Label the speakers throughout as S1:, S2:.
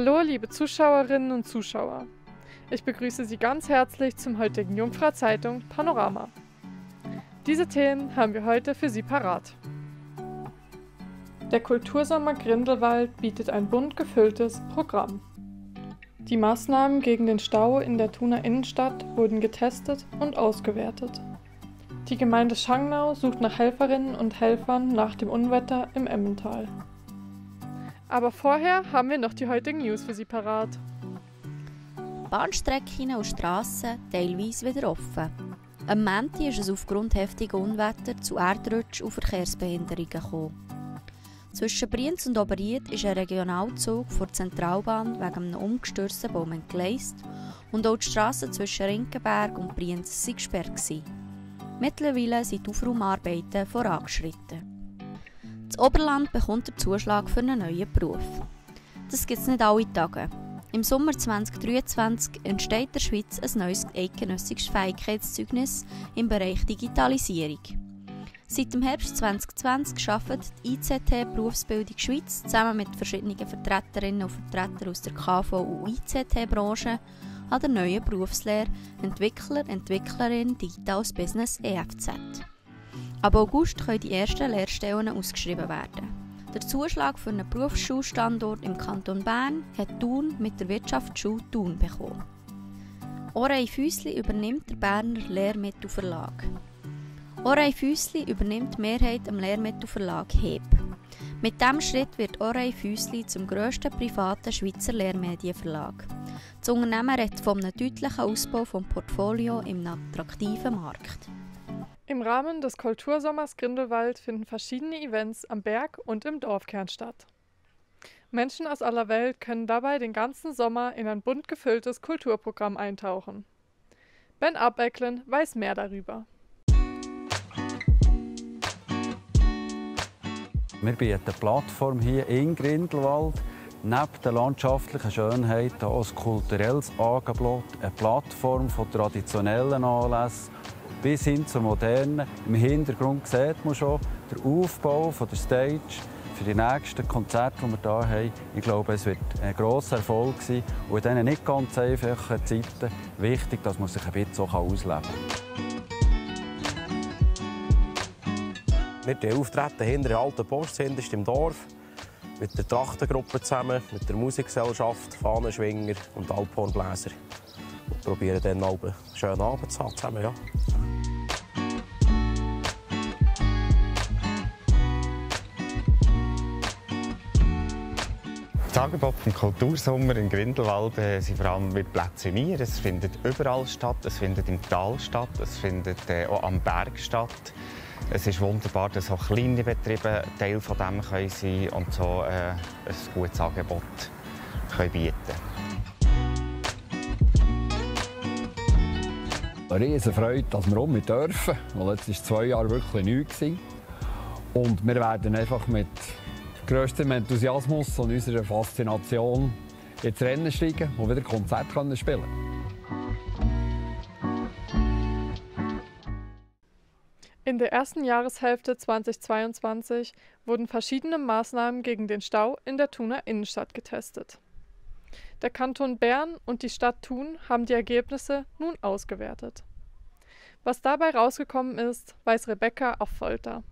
S1: Hallo liebe Zuschauerinnen und Zuschauer. Ich begrüße Sie ganz herzlich zum heutigen Jungfrauer Zeitung Panorama. Diese Themen haben wir heute für Sie parat. Der Kultursommer Grindelwald bietet ein bunt gefülltes Programm. Die Maßnahmen gegen den Stau in der Thuner Innenstadt wurden getestet und ausgewertet. Die Gemeinde Schangnau sucht nach Helferinnen und Helfern nach dem Unwetter im Emmental. Aber vorher haben wir noch die heutigen News für Sie parat.
S2: Bahnstrecken und Strassen teilweise wieder offen. Am Montag ist es aufgrund heftiger Unwetter zu Erdrutsch und Verkehrsbehinderungen gekommen. Zwischen Brienz und Oberried ist ein Regionalzug vor der Zentralbahn wegen einem umgestürzten Baum entgleist und auch die Strasse zwischen Rinkenberg und Brienz war gesperrt. Mittlerweile sind die Aufraumarbeiten vorangeschritten. Das Oberland bekommt den Zuschlag für einen neuen Beruf. Das gibt es nicht alle Tage. Im Sommer 2023 entsteht der Schweiz ein neues eidgenössisches Fähigkeitszeugnis im Bereich Digitalisierung. Seit dem Herbst 2020 arbeitet die ICT Berufsbildung Schweiz zusammen mit verschiedenen Vertreterinnen und Vertretern aus der KV- und ICT-Branche an der neuen Berufslehre Entwicklerin Digitales Business EFZ. Ab August können die ersten Lehrstellen ausgeschrieben werden. Der Zuschlag für einen Berufsschulstandort im Kanton Bern hat Thun mit der Wirtschaftsschule Thun bekommen. Orey Füssli übernimmt der Berner Lehrmittelverlag. Orey Füssli übernimmt die Mehrheit am Lehrmittelverlag HEB. Mit diesem Schritt wird Orey Füssli zum grössten privaten Schweizer Lehrmedienverlag. Das Unternehmen redet von einem deutlichen Ausbau des Portfolios im attraktiven Markt.
S1: Im Rahmen des Kultursommers Grindelwald finden verschiedene Events am Berg und im Dorfkern statt. Menschen aus aller Welt können dabei den ganzen Sommer in ein bunt gefülltes Kulturprogramm eintauchen. Ben Abecklen weiß mehr darüber.
S3: Wir bieten eine Plattform hier in Grindelwald, neben der landschaftlichen Schönheit auch ein kulturelles Angebot, eine Plattform von traditionellen Anlässen bis hin zur modernen. Im Hintergrund sieht man schon den Aufbau von der Stage für die nächsten Konzerte, die wir hier haben. Ich glaube, es wird ein grosser Erfolg sein und in diesen nicht ganz einfachen Zeiten wichtig, dass man sich ein bisschen so ausleben kann.
S4: Wir auftreten hinter der alten Post, hinterst im Dorf, mit der Trachtengruppe zusammen, mit der Musikgesellschaft, Fahnenschwinger und Alphornbläser. Und probieren dann einen schönen Abend zu haben zusammen. Ja.
S5: Das Angebot vom Kultursommer in Grindelwald sind vor allem mit Plätzchen. Es findet überall statt, es findet im Tal statt, es findet auch am Berg statt. Es ist wunderbar, dass auch kleine Betriebe Teil von dem sein können und so ein gutes Angebot bieten können.
S6: Eine riesige Freude, dass wir mit dürfen, weil jetzt war 2 Jahre wirklich nichts. Und wir werden einfach mit grösstem Enthusiasmus und unserer Faszination ins Rennen steigen und wieder Konzerte spielen können.
S1: In der ersten Jahreshälfte 2022 wurden verschiedene Maßnahmen gegen den Stau in der Thuner Innenstadt getestet. Der Kanton Bern und die Stadt Thun haben die Ergebnisse nun ausgewertet. Was dabei rausgekommen ist, weiß Rebecca Affolter.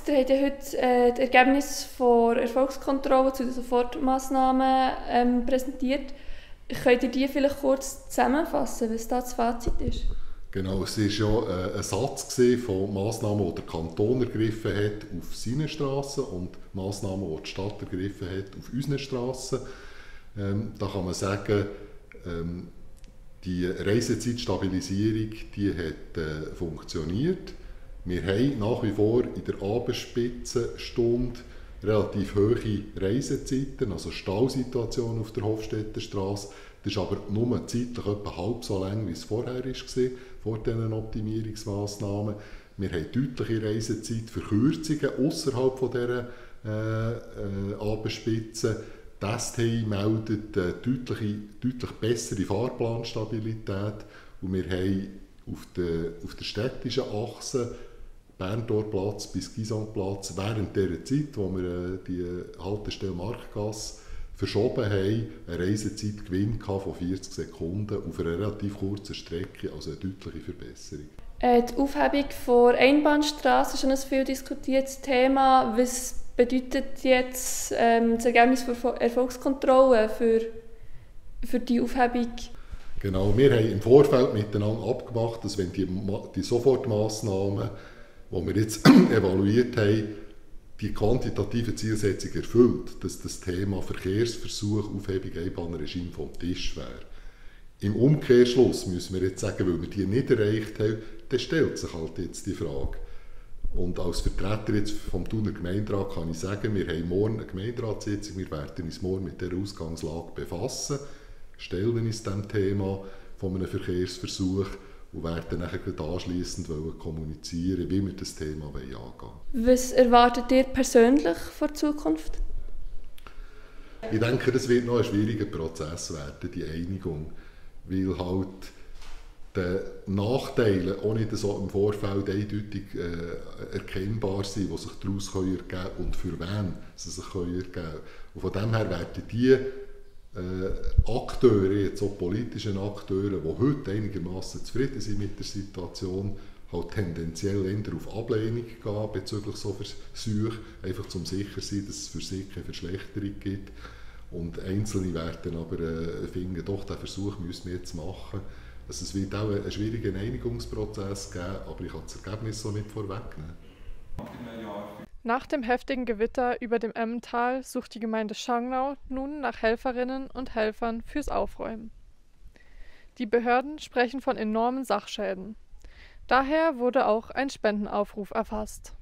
S7: Wir haben heute das Ergebnis der Erfolgskontrolle zu den Sofortmaßnahmen präsentiert. Könnt ihr die vielleicht kurz zusammenfassen, was da das Fazit ist?
S8: Genau, es war ja ein Satz von Massnahmen, die der Kanton ergriffen hat auf seinen Strassen und Massnahmen, die die Stadt ergriffen hat auf unseren Strassen. Da kann man sagen, die Reisezeitstabilisierung die hat funktioniert. Wir haben nach wie vor in der Abendspitzenstunde relativ hohe Reisezeiten, also Stausituationen auf der Hofstetterstrasse. Das ist aber nur zeitlich etwa halb so lang, wie es vorher war, vor diesen Optimierungsmaßnahmen. Wir haben deutliche Reisezeitverkürzungen außerhalb von dieser Abendspitze. Die STI meldet deutlich bessere Fahrplanstabilität und wir haben auf der städtischen Achse Berntorplatz bis Gisantplatz während dieser Zeit, wo wir die Haltestelle Marktgasse verschoben haben, eine Reisezeitgewinn von 40 Sekunden auf einer relativ kurzen Strecke, also eine deutliche Verbesserung.
S7: Die Aufhebung der Einbahnstraße ist schon ein viel diskutiertes Thema. Was bedeutet jetzt das Ergebnis der Erfolgskontrolle für die Aufhebung?
S8: Genau, wir haben im Vorfeld miteinander abgemacht, dass wenn die Sofortmaßnahmen, die wir jetzt evaluiert haben, die quantitative Zielsetzung erfüllt, dass das Thema Verkehrsversuch, Aufhebung, Einbahnregime vom Tisch wäre. Im Umkehrschluss müssen wir jetzt sagen, weil wir die nicht erreicht haben, dann stellt sich halt jetzt die Frage. Und als Vertreter jetzt vom Thuner Gemeinderat kann ich sagen, wir haben morgen eine Gemeinderatssitzung, wir werden uns morgen mit dieser Ausgangslage befassen, stellen uns dem Thema von einem Verkehrsversuch und werden dann anschliessend kommunizieren, wie wir das Thema angehen wollen.
S7: Was erwartet ihr persönlich von der Zukunft?
S8: Ich denke, das wird noch ein schwieriger Prozess werden, die Einigung, weil halt die Nachteile auch nicht so im Vorfeld eindeutig erkennbar sind, die sich daraus ergeben können und für wen sie sich ergeben können. Und von dem her werden die Akteure, jetzt auch politischen Akteure, die heute einigermaßen zufrieden sind mit der Situation, halt tendenziell eher auf Ablehnung gehen bezüglich so Versuche, einfach zum sicher sein, dass es für sie keine Verschlechterung gibt. Und Einzelne werden aber finden, doch, diesen Versuch müssen wir jetzt machen. Also es wird auch einen schwierigen Einigungsprozess geben, aber ich kann das Ergebnis so nicht vorwegnehmen.
S1: Nach dem heftigen Gewitter über dem Emmental sucht die Gemeinde Schangnau nun nach Helferinnen und Helfern fürs Aufräumen. Die Behörden sprechen von enormen Sachschäden. Daher wurde auch ein Spendenaufruf erfasst.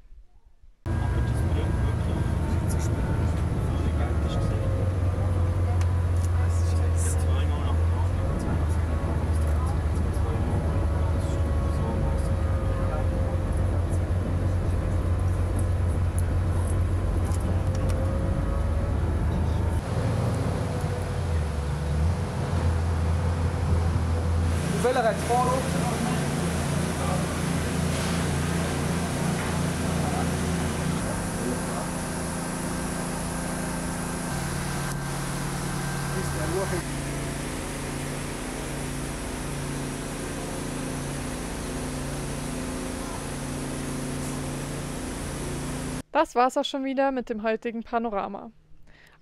S1: Das war's auch schon wieder mit dem heutigen Panorama.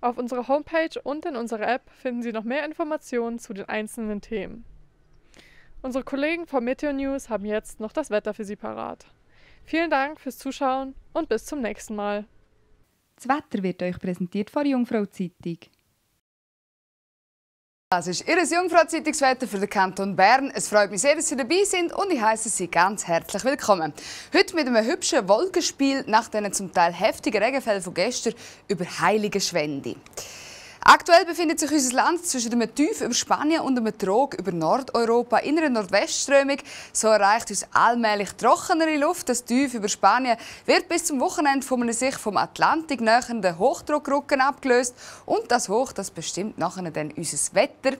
S1: Auf unserer Homepage und in unserer App finden Sie noch mehr Informationen zu den einzelnen Themen. Unsere Kollegen vom Meteo News haben jetzt noch das Wetter für Sie parat. Vielen Dank fürs Zuschauen und bis zum nächsten Mal.
S9: Das Wetter wird euch präsentiert von der Jungfrau Zeitung.
S10: Das ist Ihr Jungfrau-Zeitungswetter für den Kanton Bern. Es freut mich sehr, dass Sie dabei sind und ich heiße Sie ganz herzlich willkommen. Heute mit einem hübschen Wolkenspiel nach den zum Teil heftigen Regenfällen von gestern über Heiligenschwende. Aktuell befindet sich unser Land zwischen einem Tief über Spanien und einem Trog über Nordeuropa in einer Nordwestströmung. So erreicht uns allmählich trockenere Luft. Das Tief über Spanien wird bis zum Wochenende von einem sich vom Atlantik nähernden Hochdruckrücken abgelöst. Und das Hoch, das bestimmt nachher dann unser Wetter.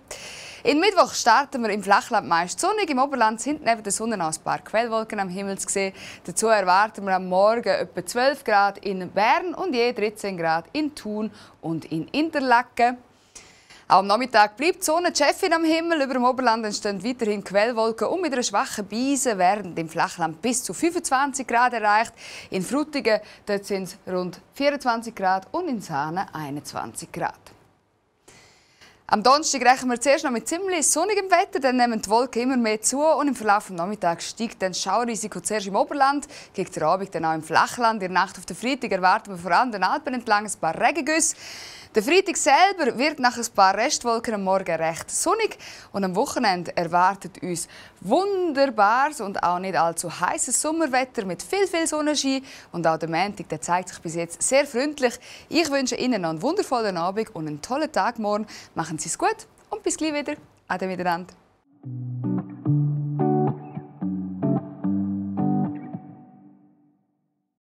S10: In Mittwoch starten wir im Flachland meist sonnig. Im Oberland sind neben der Sonne auch ein paar Quellwolken am Himmel zu sehen. Dazu erwarten wir am Morgen etwa 12 Grad in Bern und je 13 Grad in Thun und in Interlaken. Auch am Nachmittag bleibt die Sonne die Chefin am Himmel. Über dem Oberland entstehen weiterhin Quellwolken und mit einer schwachen Brise werden im Flachland bis zu 25 Grad erreicht. In Frutigen dort sind es rund 24 Grad und in Saanen 21 Grad. Am Donnerstag rechnen wir zuerst noch mit ziemlich sonnigem Wetter, dann nehmen die Wolken immer mehr zu und im Verlauf des Nachmittags steigt dann das Schaurisiko zuerst im Oberland, gegen den Abend dann auch im Flachland. In der Nacht auf den Freitag erwarten wir vor allem den Alpen entlang ein paar Regengüsse. Der Freitag selber wird nach ein paar Restwolken am Morgen recht sonnig und am Wochenende erwartet uns wunderbares und auch nicht allzu heißes Sommerwetter mit viel Sonnenschein. Und auch der Montag, der zeigt sich bis jetzt sehr freundlich. Ich wünsche Ihnen noch einen wundervollen Abend und einen tollen Tag morgen. Machen Sie es gut und bis gleich wieder. Ade miteinander.